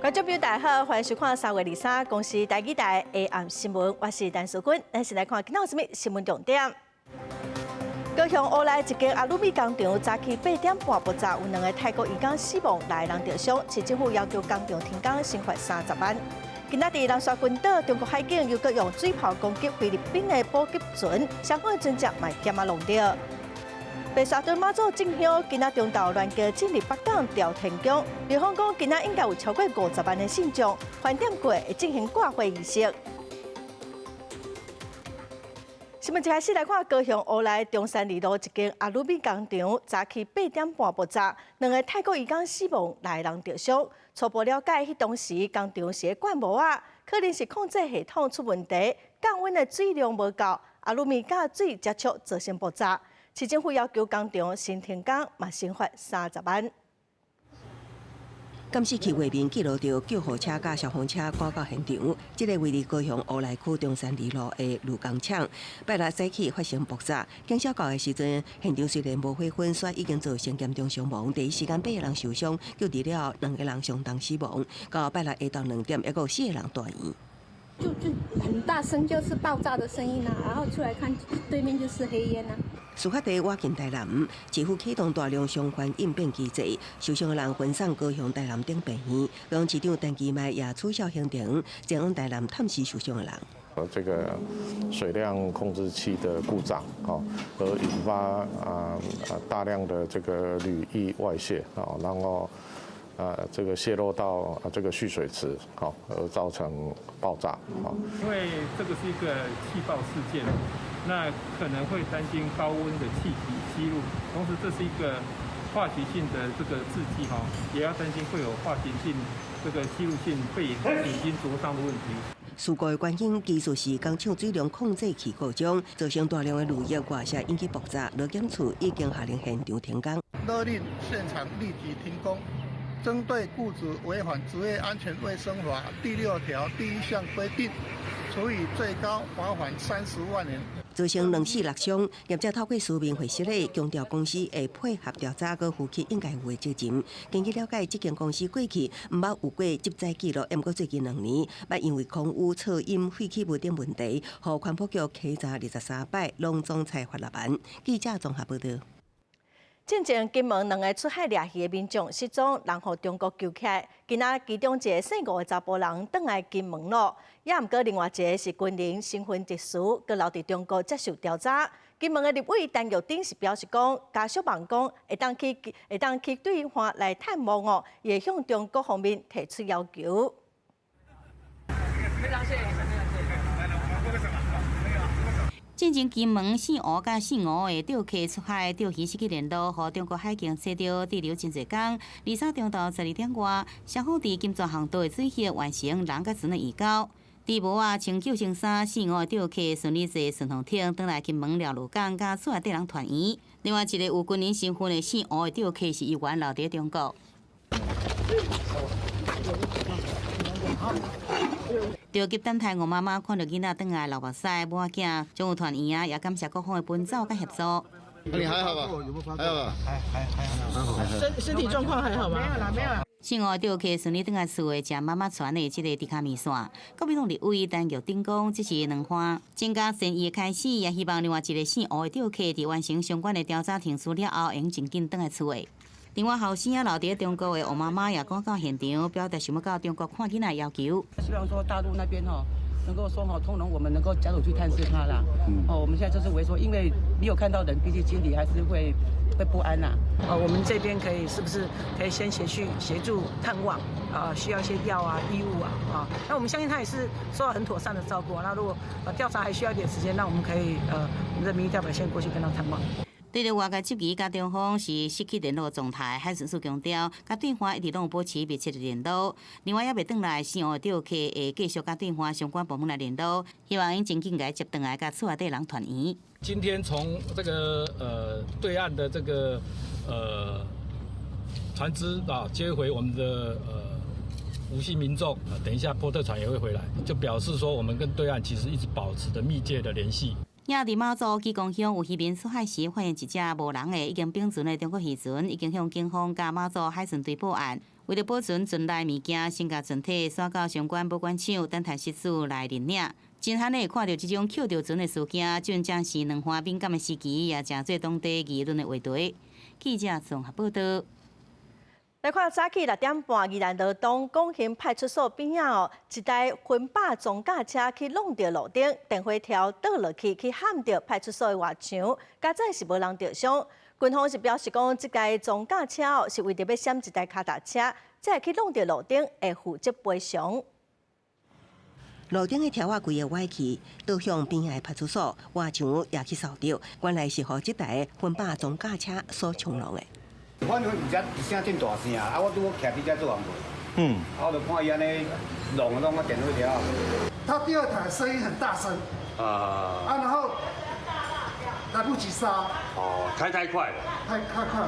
觀眾朋友大家好，歡迎收看3月23公視台語台下暗新聞，我是陳淑君。咱先來看今仔有啥物新聞重點。高雄烏來一間阿魯米工廠早起8點半爆炸，有兩个泰國移工死亡，六个人著傷。市政府要求工廠停工，懲罰30萬。今仔佇南沙群島，中國海警又閣用水炮攻擊菲律賓的補給船，雙方的船隻嘛險仔弄著。白沙屯媽祖進香，今仔中晝鸞橋進入北港朝天宮，廟方講今仔應該有超過50萬的信眾，盤點過會進行掛花儀式。新聞一開始來看高雄烏來中山二路一間阿魯米工廠，早起八點半爆炸，兩个泰國移工死亡，六个人著傷。初步了解，彼當時工廠是咧灌模仔，可能是控制系統出問題，降溫的水量無夠，阿魯米佮水接觸造成爆炸。市政府要求工廠先停工，嘛懲罰30萬。監視器畫面記錄著救護車佮消防車趕到現場。這个位佇高雄烏來區中山二路的鋁工廠，拜六早起發生爆炸。警消到的時陣，現場雖然無火焚，卻已經造成嚴重傷亡。第一時間八个人受傷，救治了後兩个人傷重死亡。到拜六下晝2點，猶閣有四个人住院。就很大聲，就是爆炸的聲音啦，然後出來看對面就是黑煙啦。事發地倚近台南，市府啟動大量相關應變機制，受傷的人分送高雄、台南等病院。高雄市長陳其邁也取消行程，前往台南探視受傷的人。這個水量控制器的故障，而引發大量的這個鋁液外洩，然後這個洩漏到這個蓄水池，而造成爆炸。因為這個是一個氣爆事件，那可能會擔心高溫的氣體吸入，同時這是一個化學性的這個製劑，也要擔心會有化學性這個吸入性肺炎、眼睛灼傷的問題。事故的原因其實是工廠水量控制器故障，造成大量的鋁液外洩引起爆炸。勞檢處已經下令現場停工，勒令現場立即停工。針對雇主違反職業安全衛生法第6條第1項規定，處以最高罰款30萬元。造成兩死六傷，業者透過書面回釋咧，強調公司會配合調查，閣負起應該負的責任。根據了解，這間公司過去毋捌有過職災記錄，毋過最近2年，捌因為空污、噪音、廢棄物等問題，予環保局稽查23擺，攏總裁罰6萬。記者綜合報導。進前金門兩个出海掠魚的民眾失蹤，人予中國救起來。今仔其中一个姓吳的查埔人轉來金門咯，也毋過另外一个是軍人身份特殊，閣留佇中國接受調查。金門的立委陳玉珍是表示講，家屬望講會當去對岸來探望哦，會向中國方面提出要求。非常謝謝你們，非常謝謝。進前金門姓吳佮姓吳的釣客出海釣魚失去聯絡，予中國海警逮著滯留真濟工。23中晝12點外，雙方佇金泉航道的水域完成人佮船的移交。佇無仔穿救生衫，姓吳的釣客順利坐順風艇轉來金門廖路港，佮厝內底人團圓。另外一个有軍人身份的姓吳的釣客是猶原留佇中國。著急等待吳媽媽看著囡仔轉來流目屎，母仔囝終有團圓啊，也感謝各方的奔走佮協助。你還好吧？還好吧？還好。身體狀況還好嗎？沒有啦，沒有啦。姓吳釣客順利轉來厝的，食媽媽傳的這个豬跤麵線。國民黨立委陳玉珍講，這是兩番增加善意的開始，也希望另外一个姓吳的釣客佇完成相關的調查程序了後，會盡緊轉來厝的。另外，後生仔留佇中國的吳媽媽也趕到現場，表達想欲到中國看囡仔要求。希望說大陸那邊吼能夠說吼通融，我們能夠家屬去探視他啦。哦，我們現在就是為說，因為沒有看到人，畢竟心裡還是會不安呐。哦，我們這邊可以是不是可以先協助探望啊？需要一些藥啊、衣物啊啊。那我們相信他也是受到很妥善的照顧。那如果調查還需要一點時間，那我們可以我們的民意代表先過去跟他探望。對著外界質疑，佮中方是失去聯絡狀態，海巡署強調，佮對岸一直攏有保持密切的聯絡。另外，猶未轉來姓吳的釣客會繼續佮對岸相關部門來聯絡，希望𪜶盡緊共接轉來，佮厝內底人團圓。今天從這個對岸的這個船隻啊接回我們的吳姓民眾，等一下波特船也會回來，就表示說我們跟對岸其實一直保持著密切的聯繫。也佇馬祖基隆鄉有漁民出海時發現一隻無人的已經冰存的中國漁船，已經向警方佮馬祖海巡隊報案。為著保存船內物件，先共船體徙到相關保管廠等待失主來認領。真罕會看著這種抾著船的事件，真正是兩岸敏感的時期，也成做當地議論的話題。記者綜合報道。來看早起6點半，宜蘭羅東廣興派出所邊仔哦，一台分巴裝甲車去挵著路燈，電火條倒落去，去撼著派出所的外牆，佳哉是無人著傷。軍方是表示講，這台裝甲車哦是為著欲閃一台跤踏車，才會去挵著路燈，會負責賠償。路頂的條仔規个歪去，倒向邊仔的派出所，外牆也去掃著，原來是予這台分巴裝甲車所衝撞的。反正毋知一聲真大聲，啊！我拄好徛佇遮做工課，啊，我就看伊按呢弄弄個電火條。他第二台聲音很大聲，啊，然後來不及剎。哦，開太快了。太快。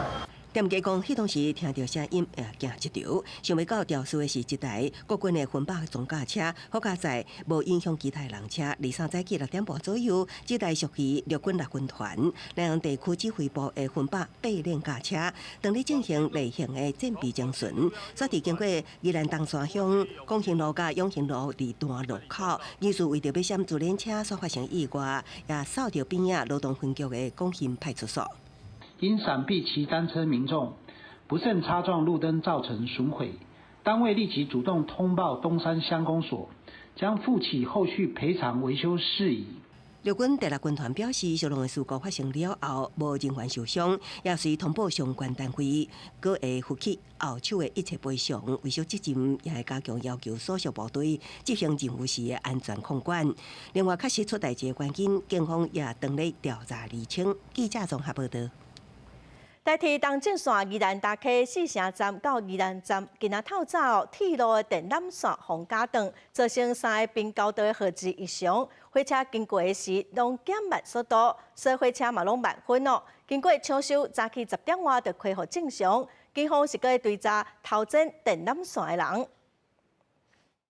店家講，彼當時聽著聲音也驚一跳，想袂到肇事的是一台國軍的分巴裝甲車，好佳哉無影響其他人車。23早起6點半左右，這台屬於陸軍六軍團南陽地區指揮部的分巴八連甲車，當咧進行例行的戰備偵巡，煞佇經過宜蘭東山鄉廣興路佮永興路二段路口，疑似為著欲閃自聯車所發生意外，也掃著邊仔羅東分局的廣興派出所。因閃避騎單車民眾不慎擦撞路燈造成損毀，單位立即主動通報東山鄉公所，將負起後續賠償維修事宜。陸軍第六軍團表示，相同的事故發生了後，無人員受傷，也隨通報相關單位，閣會負起後手的一切賠償、維修責任，也會加強要求所屬部隊執行任務時的安全控管。另外，確實出代誌的原因，警方也當咧調查釐清。記者綜合報道。台鐵東正線宜蘭大溪四城站到宜蘭站，今仔透早鐵路的電纜線予鉸斷，造成三个平交道的號誌異常。火車經過的時，攏減慢速度，所以火車嘛攏慢分哦。經過搶修，早起10點外就恢復正常。警方是閣咧追查偷剪電纜線的人。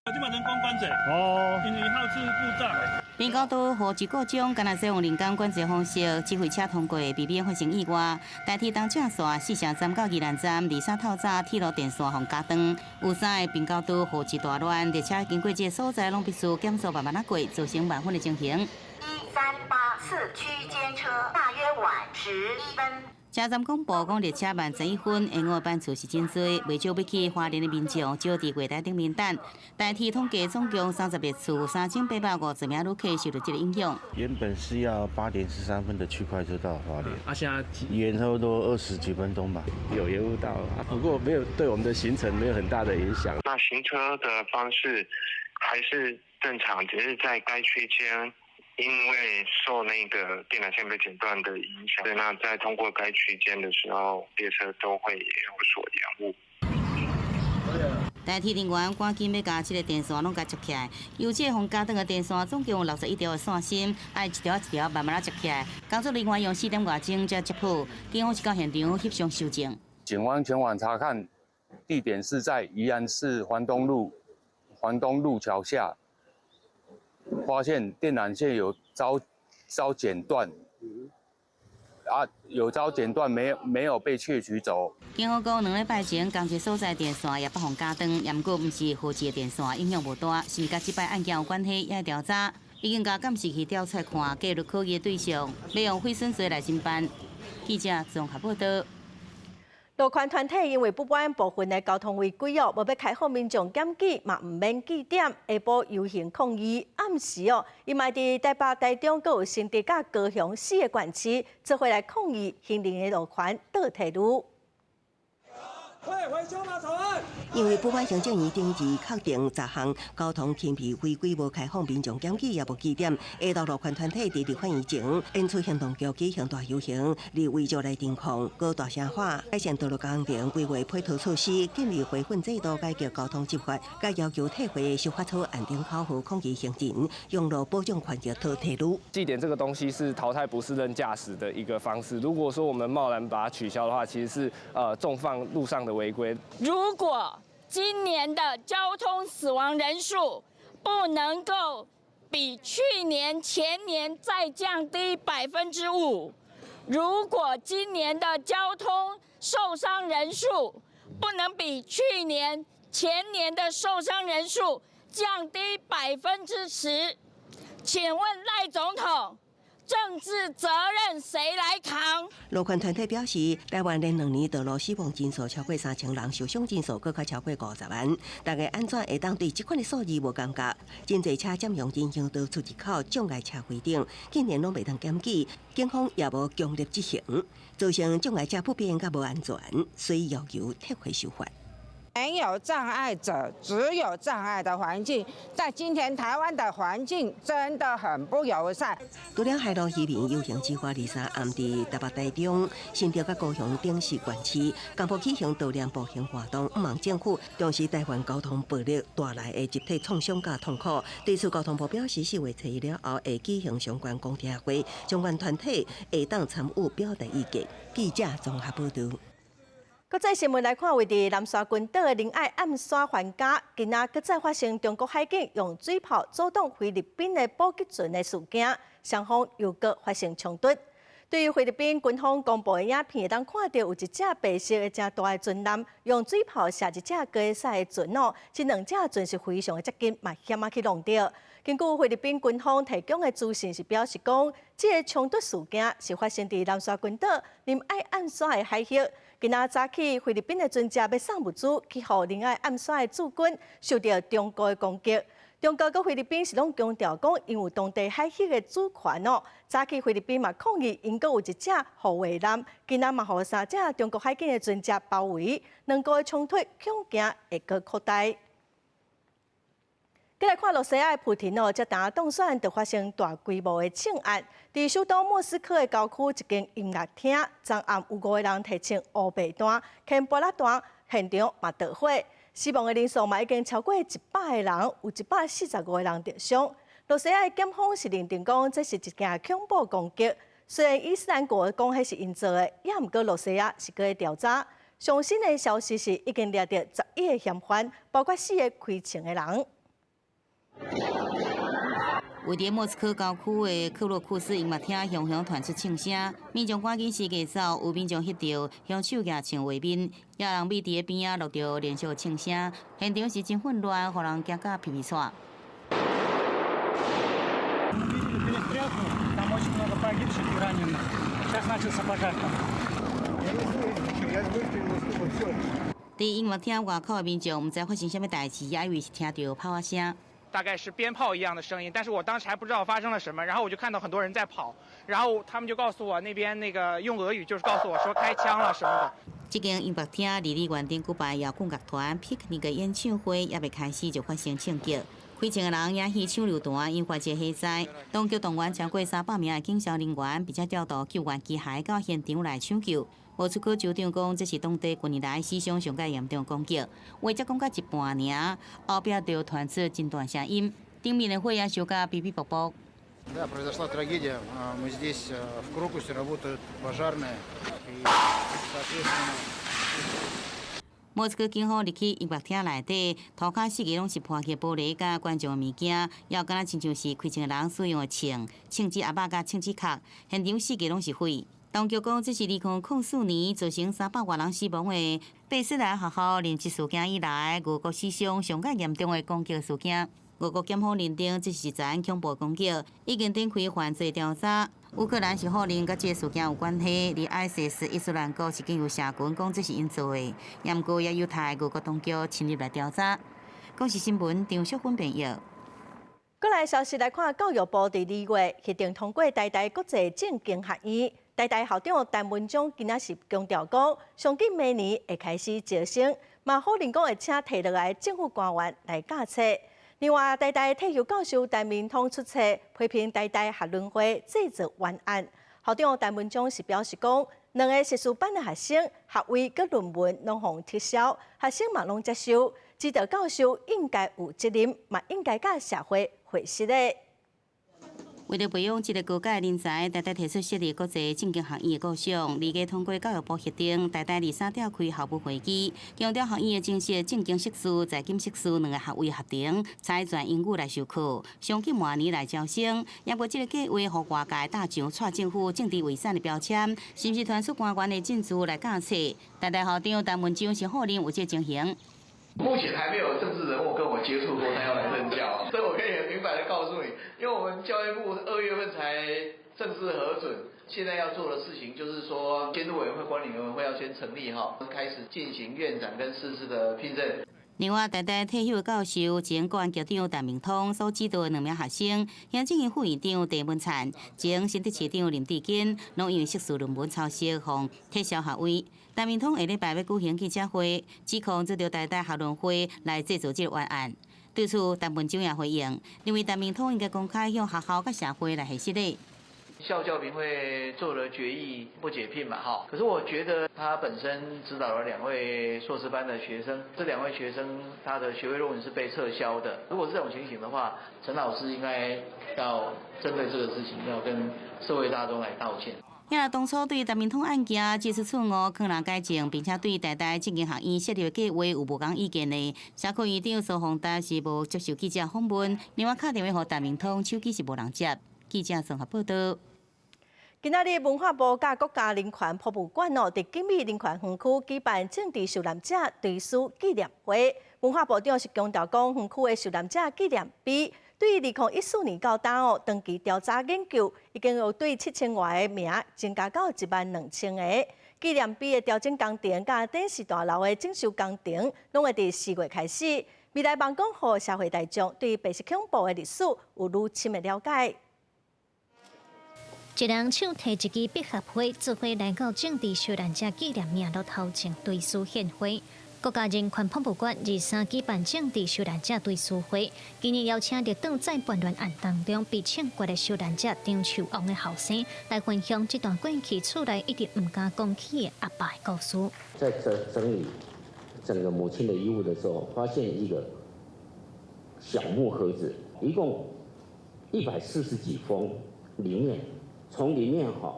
這馬人工關制哦，因為號誌故障。平交道號誌故障，敢若使用人工管制方式指揮車通過，避免發生意外。台鐵東正線四城站到宜蘭站，23透早鐵路電線予鉸斷，有三个平交道號誌大亂，列車經過這个所在，攏必須減速慢慢仔過，造成慢分的情形。1384區間車大約晚11分。車站廣播講列車慢11分，延誤的班次是真濟，袂少欲去花蓮的民眾少佇月台頂面等。台鐵統計總共30列次，3850名旅客受著這个影響。原本是要8點13分的區塊車到花蓮，啊，現在延差不多20幾分鐘吧。有延誤到，不過沒有對我們的行程沒有很大的影響。那行車的方式還是正常，只是在該區間。因為受那個電纜線被剪斷的影響，那在通過該區間的時候，列車都會有所延誤。台鐵人員趕緊欲共這个電線攏共接起來，由這个予鉸斷的電線總共有61條的線芯，愛一條一條慢慢仔接起來。工作人員用4點外鐘才接好，警方是到現場翕相搜證。警方前往查看，地點是在宜蘭市環東路橋下。發現電纜線有遭剪斷，啊，有遭剪斷，沒有被竊取走。警方講，2禮拜前，仝一所在電線也予鉸斷，毋過毋是號誌的電線，影響無大，是佮這擺案件有關係，也調查，已經共監視器調出來看，記錄可疑的對象，欲用毀損罪來偵辦。記者綜合報道。路權團體因為不滿部分的交通違規哦，無欲開放民眾檢舉，嘛毋免記點，下晡遊行抗議。暗時哦，伊嘛佇台北、台中、閣有新竹佮高雄四个縣市，做伙來抗議行人的路權倒退嚕。因為不滿行政院頂日確定10項交通輕微違規無開放民眾檢舉也無記點，下晝路權團體佇立法院前演出行動劇舉行大遊行，立委就來偵控，閣大聲喊改善道路工程規劃配套措施，建立回分制度，改革交通執法，佮要求退回修法草案頂口號抗議行人，用路保障權益倒退嚕。記點這個東西是淘汰不適任駕駛的一個方式。如果說我們貿然把它取消的話，其實是縱放路上的違規。如果今年的交通死亡人數不能夠比去年、前年再降低5%，如果今年的交通受傷人數不能比去年、前年的受傷人數降低10%。請問賴總統，政治責任誰來扛？路權團體表示，台灣連2年道路死亡人數超過3000人，受傷人數閣較超過50萬。大家按怎會當對這款的數字無感覺？真濟車佔用人行道出入口障礙車規定，竟然攏袂當檢舉，警方也無強力執行，造成障礙車不便佮無安全，所以要求撤回修法。沒有障礙者，只有障礙的環境。在今天台灣的環境真的很不友善。除了海陸漁民遊行之外，23暗佇台北、台中、新竹佮高雄等四縣市，同步舉行悼念步行活動，向政府重視台灣交通暴力帶來的集體創傷佮痛苦。對此，交通部表示，4月初一了後會舉行相關公聽會，相關團體會當參與表達意見。記者綜合報導。國際新聞來看，位佇南沙群島的仁愛暗沙環礁，今仔閣再發生中國海警用水炮阻擋菲律賓的補給船的事件，雙方又閣發生衝突。對於菲律賓軍方公布的影片，會當看著有一隻白色的誠大的船艦用水炮射一隻高驶的船哦，這兩隻船是非常的接近，嘛險仔去挵著。根據菲律賓軍方提供的資訊是表示講，這个衝突事件是發生佇南沙群島仁愛暗沙的海域。今仔早起，菲律賓的船隻欲送物資去予仁愛暗沙的駐軍，受著中國的攻擊。中國佮菲律賓是攏強調講，𪜶有當地海域的主權哦。早起菲律賓嘛抗議，𪜶閣有一隻護衛艦，今仔嘛予三隻中國海警的船隻包圍，兩國的衝突恐驚會閣擴大。閣來看羅西亞的普廷哦，這當當選就發生大規模的槍案，佇首都莫斯科的郊區一間音樂廳，昨暗有五個人提槍烏白彈、牽玻璃彈，現場嘛著火，死亡的人數嘛已經超過100個人，有145個人著傷。羅西亞的檢方是認定講，這是一件恐怖攻擊。雖然伊斯蘭國講彼是𪜶做的，也毋過羅西亞是閣咧調查。上新的消息是已經掠著11個嫌犯，包括四個開槍的人。位佇莫斯科郊區的克洛庫斯音樂廳，雄雄傳出槍聲，民眾趕緊四界走，有民眾翕著兇手舉槍畫面，也有人覕佇邊仔錄著連續槍聲，現場是真混亂，予人驚甲皮皮掣。佇音樂廳外口的民眾毋知發生啥物代誌，也以為是聽著炮仔聲。大概是鞭炮一樣的聲音，但是我當時還不知道發生了什麼，然後我就看到很多人在跑，然後他們就告訴我那邊那個用俄語就是告訴我說開槍了什麼的。這間音樂廳佇梨園頂舉辦搖滾樂團 Picnic 演唱會，猶未開始就發生槍擊，開槍的人也攜手榴彈引發這火災。當局動員超過300名的警消人員，並且調度救援機械到現場來搶救。莫斯科州長講，這是當地近年來死傷上蓋嚴重攻擊。話才講到一半爾，後壁就傳出真大聲音，頂面的火也燒甲逼逼爆爆。 Да, произошла трагедия. Мы здесь в Крокусе работают пожарные и, соответственно. 莫斯科警方入去音樂廳內底，塗跤四界攏是破去玻璃佮觀眾的物件，也有敢若親像是開槍的人使用的槍、槍支盒仔佮槍支殼，現場四界攏是火。當局講，這是2004年造成300外人死亡的貝斯蘭學校人質事件以來，俄國史上上蓋嚴重的攻擊事件。俄國檢方認定這是一場恐怖攻擊，已經展開犯罪調查。烏克蘭是否認佮這个事件有關係，而 ISIS 伊斯蘭國是經由社群講這是𪜶做的，毋過也有待俄國當局深入來調查。公視新聞張淑芬編譯。過來消息來看，教育部佇2月核定通過台大國際政經學院。台大校長陳文忠今仔是強調講，上緊明年會開始招生，嘛否認講會請提落來政府官員來教冊。另外，台大退休教授陳明通出冊批評台大學倫會製造冤案。校長陳文忠是表示講，兩個碩士班的學生學位佮論文攏予撤銷，學生嘛攏接受，指導教授應該有責任，嘛應該佮社會回實的。為著培養這个高階人才，台大提出設立國際政經學院的構想，擬計通過教育部核定，台大23召開校務會議，強調學院會增設政經碩士、財經碩士兩个學位學程，採全英語來授課，上緊明年來招生。毋過這个計劃予外界打上蔡政府政治遺產的標籤，是毋是傳出官員的進駐來監測？台大校長陳文章是否認有這情形。目前還沒有政治人物跟我接觸過，他要來任教，所以我可以很明白的告訴你，因為我們教育部2月份才正式核准，現在要做的事情就是說，監督委員會、管理委員會要先成立哈，開始進行院長跟師資的聘任。另外，台大退休教授、前國安局長陳明通所指導的兩名學生，行政院副院長鄭文燦、前新竹市長林智堅，攏因為碩士論文抄襲，予撤銷學位。陳明通下禮拜欲舉行記者會，指控這著台大學倫會來製造這个冤案。對此，陳文章也回應，認為陳明通應該公開向學校佮社會來解釋的。校教評會做了決議不解聘嘛，哈。可是我覺得他本身指導了兩位碩士班的學生，這兩位學生他的學位論文是被撤銷的。如果是這種情形的話，陳老師應該要針對這個事情，要跟社會大眾來道歉。遐當初對陳明通案件指出錯誤，可能改正，並且對台大政經學院設立計劃有無仝意見的。社區院長蘇宏達是無接受記者訪問，另外敲電話予陳明通，手機是無人接。記者綜合報道。今仔日文化部佮國家人權博物館哦，佇景美人權園區舉辦政治受難者追思紀念會。文化部長是強調講，園區的受難者紀念碑對2014年到今哦，長期調查研究，已經有對7000外个名增加到12000個。紀念碑的調整工程佮展示大樓的整修工程，攏會佇4月開始。未來望講，予社會大眾對白色恐怖的歷史有愈深的了解。一人手提一支百合花，做伙來到政治受難者紀念名錄頭前追思獻花。國家人權博物館23舉辦政治受難者追思會，今年邀請列島再叛亂案當中被槍決的受難者張樹旺的後生來分享這段過去厝內一直毋敢講起的阿爸的故事。在整理整個母親的遺物的時候，發現一個小木盒子，一共140幾封，裡面從裡面哈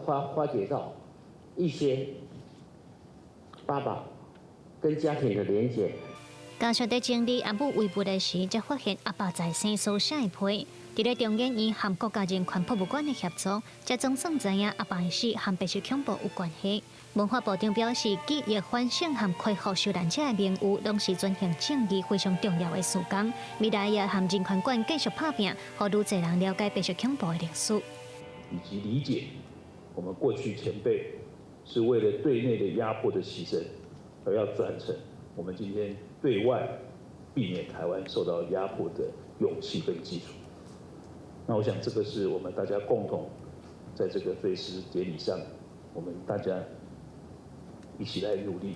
發掘到一些爸爸跟家庭的連結。家屬佇整理阿母遺物的時，才發現阿爸在生所寫的批。佇咧中研院和國家人權博物館的協助，才總算知影阿爸的死和白色恐怖有關係。文化部長表示，記憶反省和恢復受難者的名譽，攏是轉型正義非常重要的事工。未來也和人權館繼續拍拚，予愈濟人了解白色恐怖的歷史，以及理解我們過去前輩是為了對內的壓迫的犧牲，而要轉成我們今天對外避免台灣受到壓迫的勇氣跟基礎。那我想，這個是我們大家共同在這個追思典禮上，我們大家一起來努力。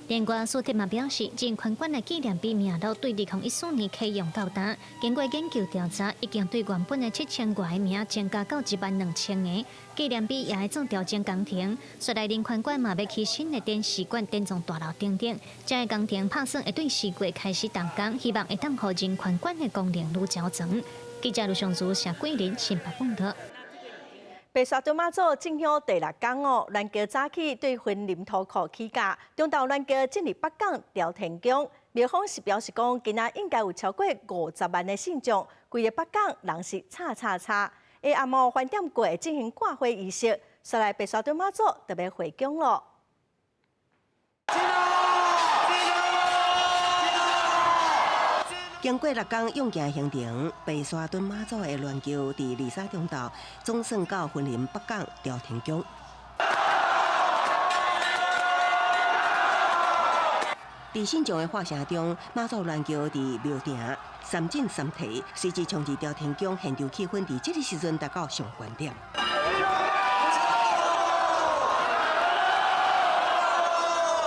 另外，蘇德嘛表示，人權館的紀念碑名錄對2014年啟用到今，經過研究調查，已經對原本的7000外个名增加到12000個。紀念碑也會做調整工程，紲來人權館嘛欲起新的展示館、典藏大樓等等，這个工程拍算會對4月開始動工，希望會當予人權館的功能愈齊全。記者盧尚如、謝桂林新北報道。白沙屯媽祖進香第六工哦，鸞轎早起對雲林土庫起駕，中晝鸞轎進入北港朝天宮。廟方是表示講，今仔應該有超過50萬的信眾，規个北港人是吵吵吵。下暗暝飯點過進行掛花儀式，紲來白沙屯媽祖就欲回宮囉。經過六工勇行行程，白沙屯媽祖的鸞轎佇23中晝總算到雲林北港朝天宮。佇信眾的喝聲中，媽祖鸞轎佇廟埕三進三退，隨即衝入朝天宮，現場氣氛佇這个時陣達到上懸點。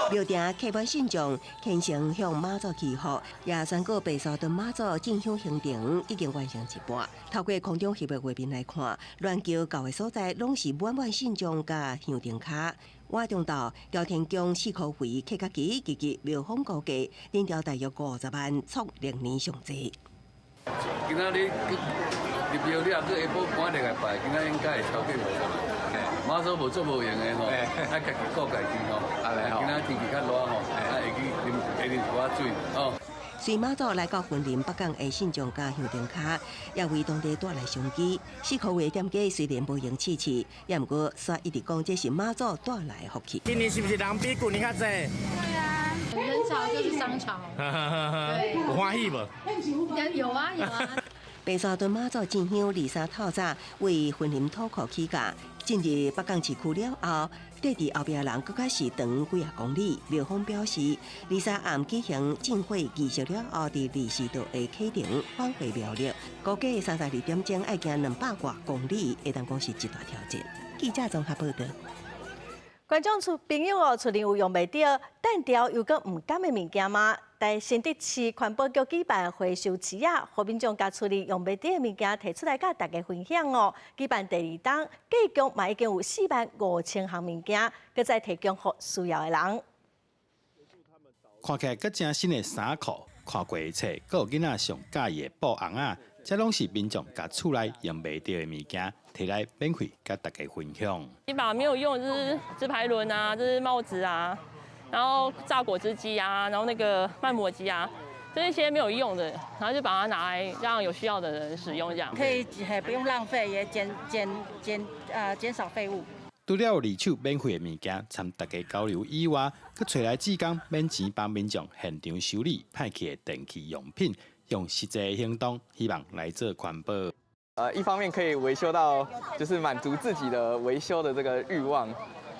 廟埕客滿信眾，虔誠向媽祖祈福，也宣告白沙屯媽祖進香行程已經完成一半。透過空中翕的畫面來看，鸞轎到的所在攏是滿滿信眾佮香燈跤。晚中晝，朝天宮四箍肥客較濟，以及廟方估計人潮大約50萬，創歷年上濟。今仔日入廟了，閣下晡趕入來拜，今仔應該會超過50萬。媽祖無做無閒的吼，愛家己顧家己吼。今仔天氣較熱吼，啊會去啉會啉一寡水吼。隨媽祖來到雲林北港的信眾佮香燈跤，也為當地帶來商機。四箍的店家雖然無閒試試，也毋過煞一直講這是媽祖帶來的福氣。今年是毋是人比舊年較濟？對啊，人潮就是商潮。有歡喜無？有啊有啊。白沙屯媽祖進香23透早為雲林土庫起駕，進入北港市區了後，綴佇後壁人閣較是長幾仔公里。廟方表示，23暗舉行進火儀式了後，佇24就會啟程返回廟裡。估計32點鐘愛行200外公里，會當講是一大挑戰。記者綜合報導。觀眾厝朋友哦，厝裡有用袂著、單調又閣毋甘的物件嗎？在新竹市環保局舉辦回收市仔，予民眾共厝裡用袂著的物件提出來，佮大家分享哦。舉辦第二冬，計共嘛已經有4萬5千項物件，閣再提供予需要的人。看起來閣誠新的衫褲，看過的冊，閣有囡仔上佮意的布尪仔，這攏是民眾共厝內用袂著的物件，提來免費佮大家分享。你把沒有用的，就是直排輪啊，這是帽子啊，然後榨果汁機啊，然後那個慢磨機啊，這一些沒有用的，然後就把它拿來讓有需要的人使用，這樣可以不用浪費，也減少廢物。除了有二手免費的物件，參大家交流以外，閣揣來志工免錢幫民眾現場修理歹去的電器用品，用實際行動，希望來做環保。一方面可以維修到，就是滿足自己的維修的這個慾望，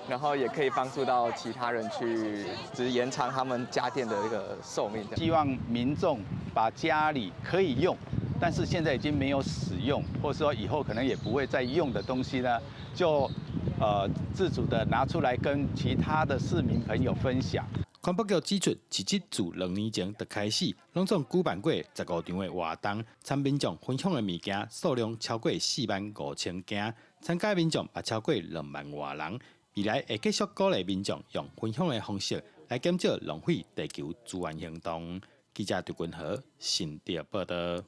然後也可以幫助到其他人去，就是延長他們家電的這個壽命。希望民眾把家裡可以用，但是現在已經沒有使用，或者說以後可能也不會再用的東西呢，就自主的拿出來跟其他的市民朋友分享。環保局指出，市集自2年前就開始，攏總舉辦過15場的活動，參民眾分享的物件數量超過4萬5千件，參加民眾也超過2萬外人。未來會繼續鼓勵民眾用分享的方式來減少浪費地球資源行動。記者張君豪新竹報導。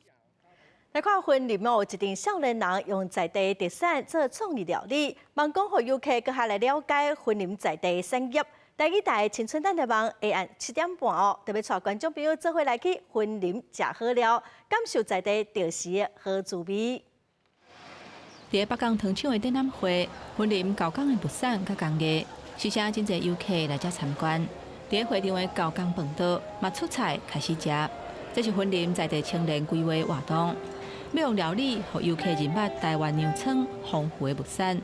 來看雲林哦，一陣少年人用在地特產做創意料理，望講予遊客閣較來了解雲林在地產業。台語台青春等的網下暗7點半哦，特別帶觀眾朋友做伙來去雲林食好料，感受在地特色的好滋味。佇北港糖廠的展覽會，雲林厚港的物產佮工藝，時常真濟遊客來遮參觀。佇會場的厚港飯桌嘛出菜開始食，這是雲林在地青年規劃活動，欲用料理予遊客認捌台灣糧倉豐富的物產。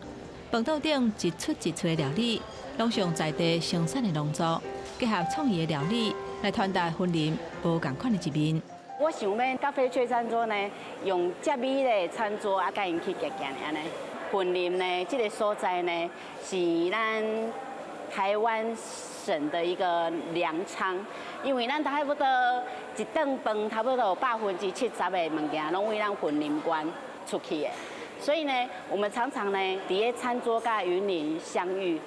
飯桌頂一出一出的料理，攏是用在地生產的農作，結合創意的料理來傳達雲林無仝款的一面。我想欲共翡翠餐桌呢，用遮美麗的餐桌啊，佮𪜶去行行按呢。雲林呢，這個所在呢，是咱台灣省的一個糧倉，因為咱差不多一頓飯，差不多有70%的物件，攏為咱雲林縣出去的。所以呢，我們常常呢，佇咧餐桌佮雲林相遇。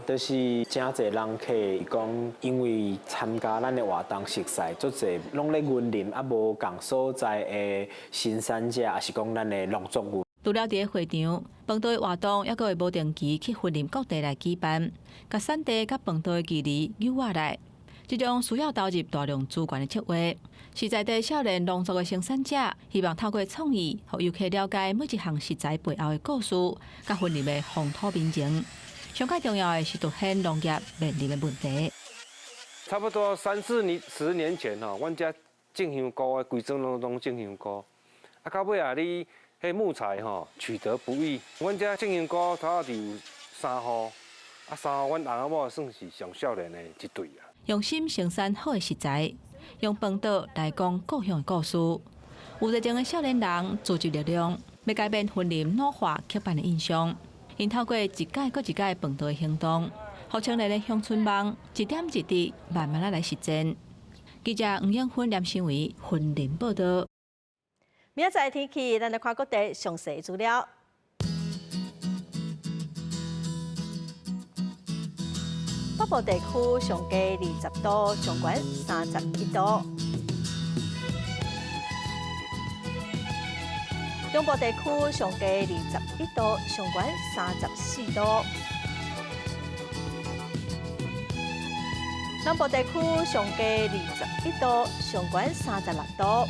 就是誠濟人客伊講，因為參加咱的活動熟似，足濟攏咧雲林啊無仝所在的生產者，抑是講咱的農作物。除了佇咧會場，飯桌的活動猶閣會無定期去雲林各地來舉辦，共產地佮飯桌的距離扭下來。這種需要投入大量資源的策劃，是在地少年農作的生產者，希望透過創意，予遊客了解每一項食材背後的故事，佮雲林的風土民情。上蓋重要的是凸顯農業面臨的問題。差不多三四年、10年前吼，阮遮種香菇的，規莊攏攏種香菇。啊，到尾啊，你彼木材吼取得不易，阮遮種香菇差不多有三戶，啊三戶，阮翁仔某算是上少年的一對啊。用心生產好的食材，用飯桌來講故鄉的故事。有熱情的少年人組織力量，欲改變雲林老化刻板的印象。𪜶透過一屆閣一屆飯桌的行動，予青年的鄉村夢一點一滴慢慢仔來實踐。記者黃永芬、連新偉雲林報導。明仔載天氣，咱來看各地詳細資料。北部地區上低20度，上懸31度。中部地區上低21度，上懸34度。南部地區上低21度，上懸36度。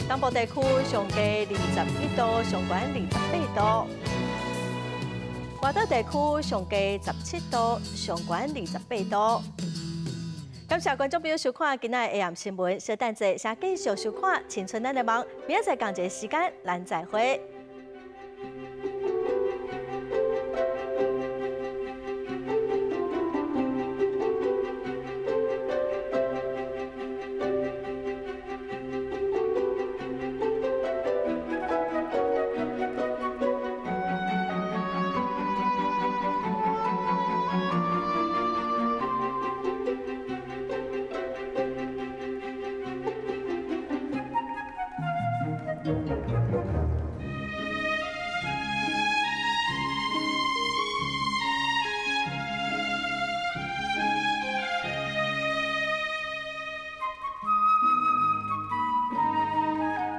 東部地區上低21度，上懸28度。外島地區上低17度，上懸28度。感謝觀眾朋友收看今仔的下暗新聞，稍等者，請繼續收看《青春咱的夢》，明仔載仝一个時間，咱再會。